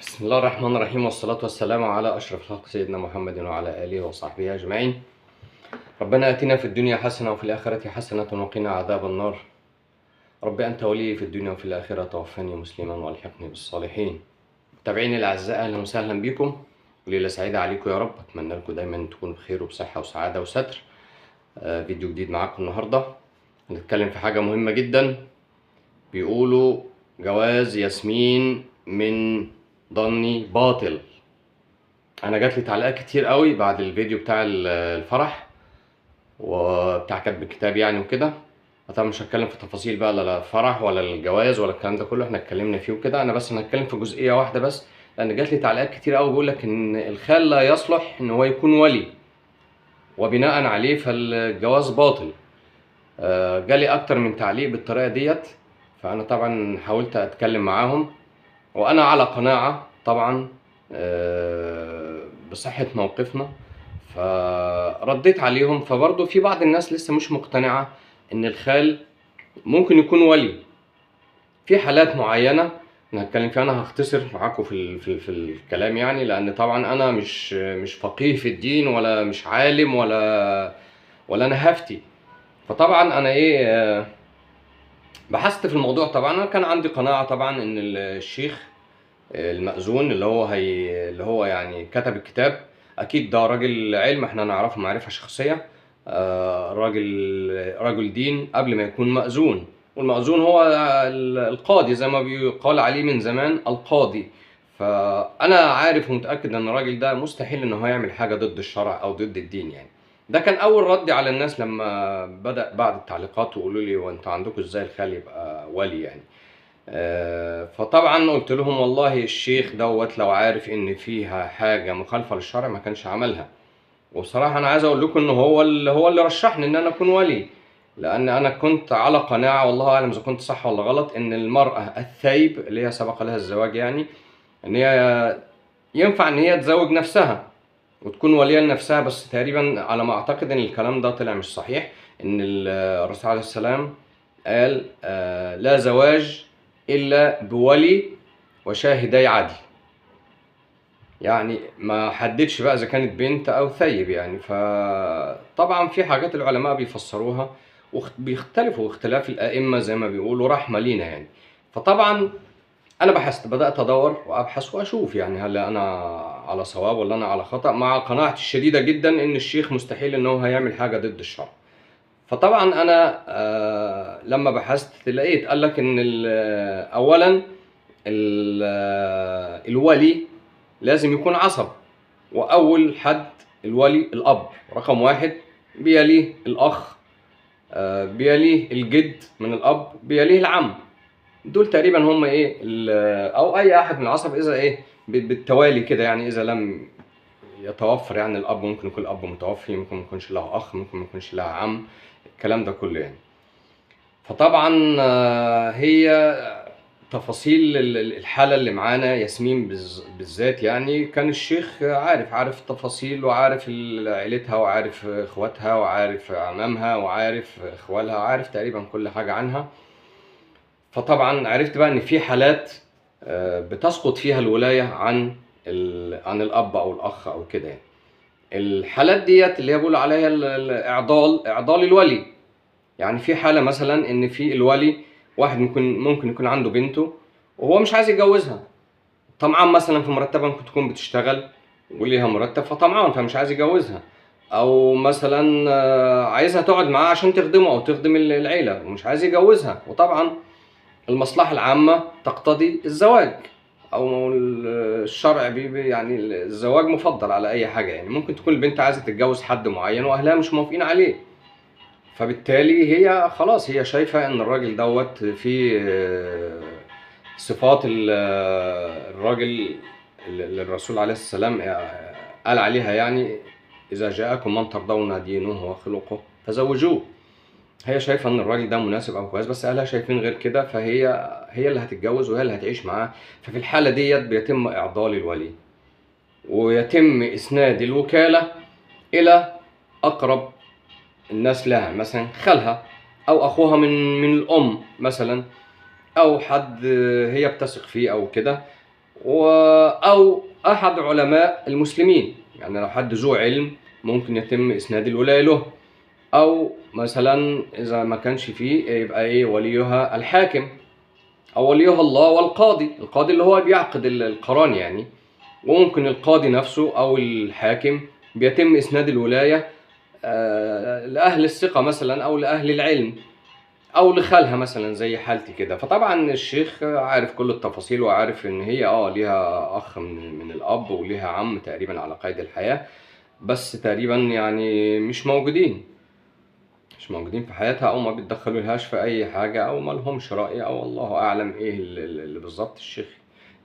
بسم الله الرحمن الرحيم، والصلاة والسلام على أشرف الخلق سيدنا محمد وعلى آله وصحبه أجمعين. ربنا آتنا في الدنيا حسنة وفي الآخرة حسنة وقنا عذاب النار. رب أنت ولي في الدنيا وفي الآخرة، توفني مسلما والحقني بالصالحين. متابعيني الأعزاء، أهلا وسهلا بكم، وليلة سعيدة عليكم يا رب. أتمنى لكم دايما تكونوا بخير وبصحة وسعادة وستر. فيديو جديد معاكم النهاردة، هنتكلم في حاجة مهمة جدا. بيقولوا جواز ياسمين من ضني باطل. انا جات لي تعليقات كتير قوي بعد الفيديو بتاع الفرح وبتاع كتب الكتاب يعني وكده. طبعا مش هتكلم في تفاصيل بقى، لا الفرح ولا الجواز ولا الكلام ده كله، احنا اتكلمنا فيه وكده. انا بس هنتكلم في جزئية واحدة بس، لان جات لي تعليقات كتير قوي بيقول لك ان الخال لا يصلح ان هو يكون ولي، وبناء عليه فالجواز باطل. جالي اكتر من تعليق بالطريقة ديت، فانا طبعا حاولت اتكلم معاهم، وانا على قناعة طبعا بصحة موقفنا، فرديت عليهم. فبرضه في بعض الناس لسه مش مقتنعة ان الخال ممكن يكون ولي في حالات معينة انا هتكلم فيها. انا هختصر معاكم في الكلام يعني، لان طبعا انا مش فقيه في الدين ولا مش عالم ولا انا هفتي. فطبعا انا ايه بحثت في الموضوع. طبعا انا كان عندي قناعة طبعا ان الشيخ المأذون اللي هو يعني كتب الكتاب اكيد ده راجل علم، احنا نعرفه معرفة شخصية، راجل دين قبل ما يكون مأذون. والمأذون هو القاضي زي ما بيقال عليه من زمان، القاضي. فانا عارف ومتأكد ان الراجل ده مستحيل ان هو يعمل حاجة ضد الشرع او ضد الدين يعني. ده كان اول ردي على الناس لما بدأ بعض التعليقات ويقولوا لي وانتوا عندكم ازاي الخال يبقى ولي يعني. فطبعا قلت لهم والله الشيخ دوت لو عارف ان فيها حاجة مخالفة للشرع ما كانش عملها. وبصراحة انا عايز اقول لكم ان هو اللي رشحني ان انا اكون ولي، لان انا كنت على قناعة والله اعلم اذا كنت صح ولا غلط، ان المراة الثيب اللي هي سبق لها الزواج يعني، ان هي ينفع ان هي تزوج نفسها وتكون ولية لنفسها. بس تقريبا على ما اعتقد ان الكلام ده طلع مش صحيح، ان الرسول عليه السلام قال لا زواج الا بولي وشاهدي عدل، يعني ما حددش بقى اذا كانت بنت او ثيب يعني. فطبعا في حاجات العلماء بيفسروها وبيختلفوا اختلاف الائمة زي ما بيقولوا رحمه لينا يعني. فطبعا انا بحثت، بدات ادور وابحث واشوف يعني هل انا على صواب ولا انا على خطا، مع قناعتي الشديدة جدا ان الشيخ مستحيل ان هو هيعمل حاجة ضد الشرع. فطبعا انا لما بحثت لقيت قال لك ان اولا الولي لازم يكون عصب، واول حد الولي الاب رقم واحد، بيليه الاخ، بيليه الجد من الاب، بيليه العم. دول تقريبا هم ايه او اي احد من العصب اذا ايه بالتوالي كده يعني. اذا لم يتوفر يعني الاب، ممكن يكون الاب متوفي، ممكن ما يكونش له اخ، ممكن ما يكونش لها عم، الكلام ده كله يعني. فطبعا هي تفاصيل الحالة اللي معانا ياسمين بالذات يعني، كان الشيخ عارف التفاصيل، وعارف عيلتها، وعارف اخواتها، وعارف عمامها، وعارف اخوالها، وعارف تقريبا كل حاجة عنها. فطبعا عرفت بقى ان في حالات بتسقط فيها الولاية عن الاب او الاخ او كده يعني. الحالات ديت اللي هي بيقولوا عليها اعضال الولي. يعني في حاله مثلا ان في الولي واحد ممكن يكون عنده بنته وهو مش عايز يتجوزها، طمعان مثلا في مرتبها، ممكن تكون بتشتغل وليها مرتب فطمعان فمش عايز يجوزها، او مثلا عايزها تقعد معاه عشان تخدمه او تخدم العيلة ومش عايز يجوزها. وطبعا المصلحة العامة تقتضي الزواج، أو الشرع يعني الزواج مفضل على أي حاجة يعني. ممكن تكون البنت عايزة تتجوز حد معين وأهلها مش موافقين عليه، فبالتالي هي خلاص هي شايفة إن الراجل دوت فيه صفات الراجل اللي الرسول عليه السلام قال عليها يعني، إذا جاءكم من ترضون دينه وخلقه فزوجوه. هي شايفه ان الراجل ده مناسب او كويس، بس اهلها شايفين غير كده، فهي هي اللي هتتجوز وهي اللي هتعيش معاه. ففي الحالة ديت بيتم اعضال الولي، ويتم اسناد الوكالة الى اقرب الناس لها، مثلا خالها او اخوها من الام مثلا، او حد هي بتثق فيه او كده. أو أحد علماء المسلمين، يعني لو حد ذو علم ممكن يتم إسناد الولاية له، أو مثلا إذا ما كانش فيه يبقى إيه وليها الحاكم، أو وليها الله والقاضي، القاضي اللي هو بيعقد القران يعني. وممكن القاضي نفسه أو الحاكم بيتم إسناد الولاية لأهل الثقة مثلا، أو لأهل العلم، أو لخالها مثلا زي حالتي كده. فطبعا الشيخ عارف كل التفاصيل، وعارف إن هي ليها أخ من الأب، وليها عم تقريبا على قيد الحياة، بس تقريبا يعني مش موجودين في حياتها، أو ما بيتدخلولهاش في أي حاجة، أو ما لهمش رأي، أو الله أعلم إيه اللي بالظبط الشيخ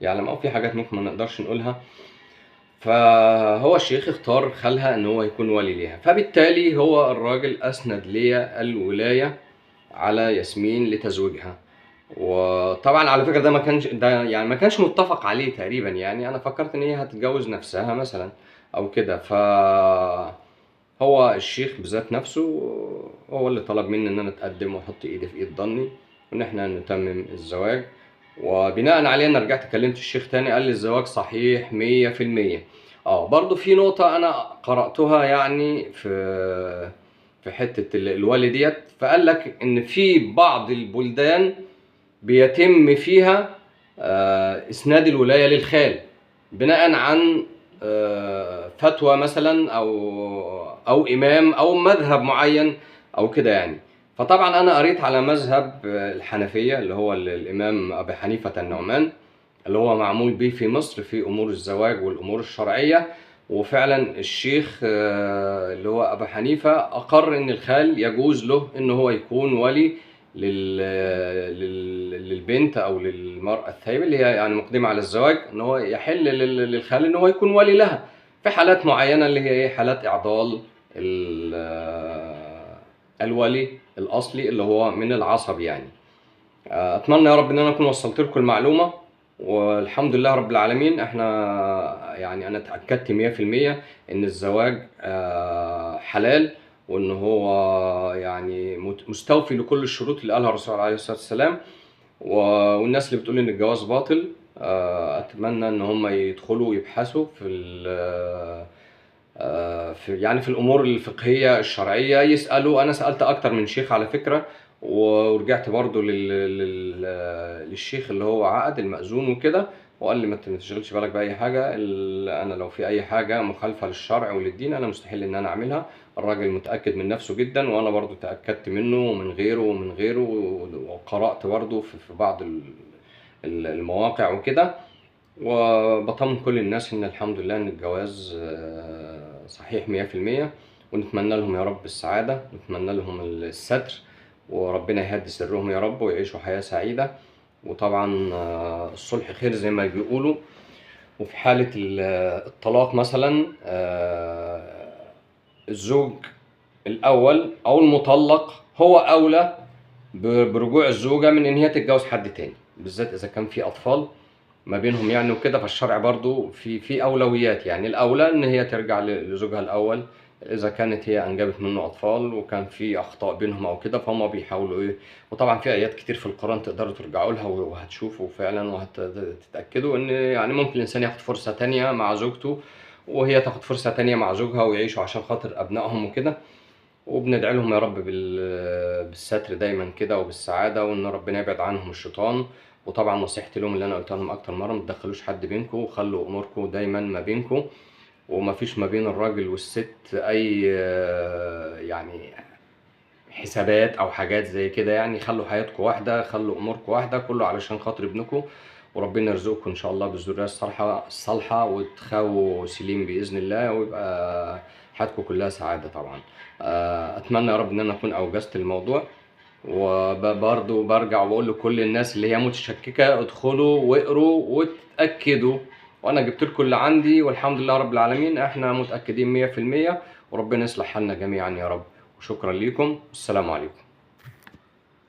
يعلم، أو في حاجات ممكن ما نقدرش نقولها. فهو الشيخ اختار خالها إن هو يكون ولي ليها، فبالتالي هو الراجل أسند ليا الولاية على ياسمين لتزويجها. وطبعا على فكرة ده ما كانش، ده يعني ما كانش متفق عليه تقريبا، يعني أنا فكرت إن هي هتتجوز نفسها مثلا أو كده. فهو الشيخ بذات نفسه هو اللي طلب مني إن أنا أتقدم وأحط إيدي في إيد ضني وإن إحنا نتمم الزواج. وبناء عليه أنا رجعت كلمت الشيخ تاني، قال لي الزواج صحيح 100%. برضو في نقطة أنا قرأتها يعني في حتة الولي ديت، فقال لك إن في بعض البلدان بيتم فيها إسناد الولاية للخال بناء عن فتوى مثلا أو إمام أو مذهب معين أو كده يعني. فطبعا أنا قريت على مذهب الحنفية اللي هو الإمام أبي حنيفة النعمان، اللي هو معمول به في مصر في أمور الزواج والأمور الشرعية. وفعلا الشيخ اللي هو أبو حنيفة أقر إن الخال يجوز له إن هو يكون ولي للبنت أو للمرأة الثيبة اللي هي يعني مقدمة على الزواج، إن هو يحل للخال إن هو يكون ولي لها في حالات معينة اللي هي إيه، حالات إعضال الولي الأصلي اللي هو من العصب يعني. أتمنى يا رب إن أنا أكون وصلت لكم المعلومة، والحمد لله رب العالمين. احنا يعني انا اتأكدت 100% ان الزواج حلال، وان هو يعني مستوفي لكل الشروط اللي قالها الرسول عليه الصلاة والسلام. والناس اللي بتقول ان الجواز باطل، اتمنى ان هم يدخلوا ويبحثوا في يعني في الامور الفقهية الشرعية، يسألوا. انا سألت اكتر من شيخ على فكرة، ورجعت برضو للشيخ اللي هو عقد المأذون وكده، وقال لي ما تشغلش بالك بأي حاجة، أنا لو في أي حاجة مخالفة للشرع وللدين أنا مستحيل إن أنا أعملها. الراجل متأكد من نفسه جدا، وأنا برضو تأكدت منه ومن غيره ومن غيره، وقرأت برضو في بعض المواقع وكده. وبطمن كل الناس إن الحمد لله إن الجواز صحيح 100%، ونتمنى لهم يا رب السعادة، ونتمنى لهم الستر، وربنا يهدي سرهم يا رب ويعيشوا حياة سعيدة. وطبعا الصلح خير زي ما بيقولوا. وفي حالة الطلاق مثلا، الزوج الأول أو المطلق هو أولى برجوع الزوجة من إن هي تتجوز حد تاني، بالذات إذا كان في أطفال ما بينهم يعني وكده. فالشرع برضو في أولويات، يعني الأولى إن هي ترجع لزوجها الأول إذا كانت هي أنجبت منه أطفال وكان في أخطاء بينهم أو كده، فهم بيحاولوا إيه. وطبعا في آيات كتير في القرآن تقدروا ترجعوا لها وهتشوفوا فعلا وهتتأكدوا إن يعني ممكن الإنسان ياخد فرصة تانية مع زوجته، وهي تاخد فرصة تانية مع زوجها، ويعيشوا عشان خاطر أبنائهم وكده. وبندعي لهم يا رب بالستر دايما كده وبالسعادة، وإن ربنا يبعد عنهم الشيطان. وطبعا نصيحتي لهم اللي أنا قلتها لهم أكتر مرة، ما تدخلوش حد بينكم، وخلوا أموركم دايما ما بينكم، وما فيش ما بين الراجل والست اي يعني حسابات او حاجات زي كده يعني. خلوا حياتكم واحدة، خلوا اموركم واحدة، كله علشان خاطر ابنكم. وربنا يرزقكم ان شاء الله بالذريه الصالحة، وتخاووا سليم باذن الله، ويبقى حياتكم كلها سعادة طبعا. اتمنى يا رب ان انا اكون اوجزت الموضوع. وبرضه برجع وبقول لكل الناس اللي هي متشككه، ادخلوا واقروا وتاكدوا، وانا جبت لكم اللي عندي، والحمد لله رب العالمين احنا متاكدين 100%، وربنا يصلح حالنا جميعا يا رب. وشكرا لكم، والسلام عليكم.